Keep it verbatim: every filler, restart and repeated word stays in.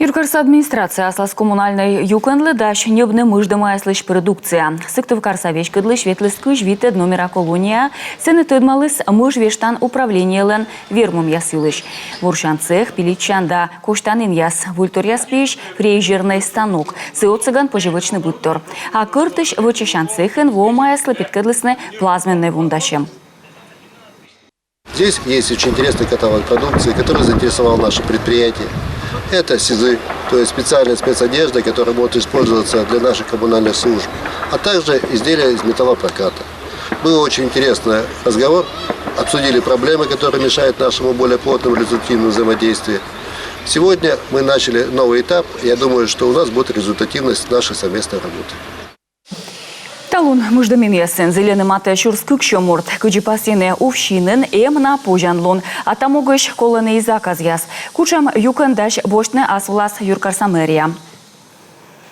Юркарса администрация аслас коммунальнӧй юкӧнлы дась ньӧбны мыждӧмаяслысь продукция. Сыктывкарса веськӧдлысь ветліс кызь витӧд номера колонияӧ, сэні тӧдмаліс мыж вештан управлениелӧн вермӧмъяс йылысь. Бурсян цех, пилитчан да косьтанінъяс, выльторъяс пиысь фрезернӧй станок. Сы отсӧгӧн позьӧ вӧчны быдтор. А кӧртысь вӧчасян цехын воӧмаяслы петкӧдлісны плазменнӧй вундасьӧм. Здесь есть очень интересный каталог продукции, который заинтересовал наше предприятие. Это сизы, то есть специальная спецодежда, которая может использоваться для наших коммунальных служб, а также изделия из металлопроката. Был очень интересный разговор, обсудили проблемы, которые мешают нашему более плотному результативному взаимодействию. Сегодня мы начали новый этап. Я думаю, что у нас будет результативность нашей совместной работы. Талун мыждӧминъясын зільӧны матӧ сюрс кыксё морт. Кыдзи пасйӧны, Уфсиын эм на позянлун, а та могысь колӧны и заказъяс. Кутшӧм юкӧн дась босьтны ас вылас юркарса мэрия?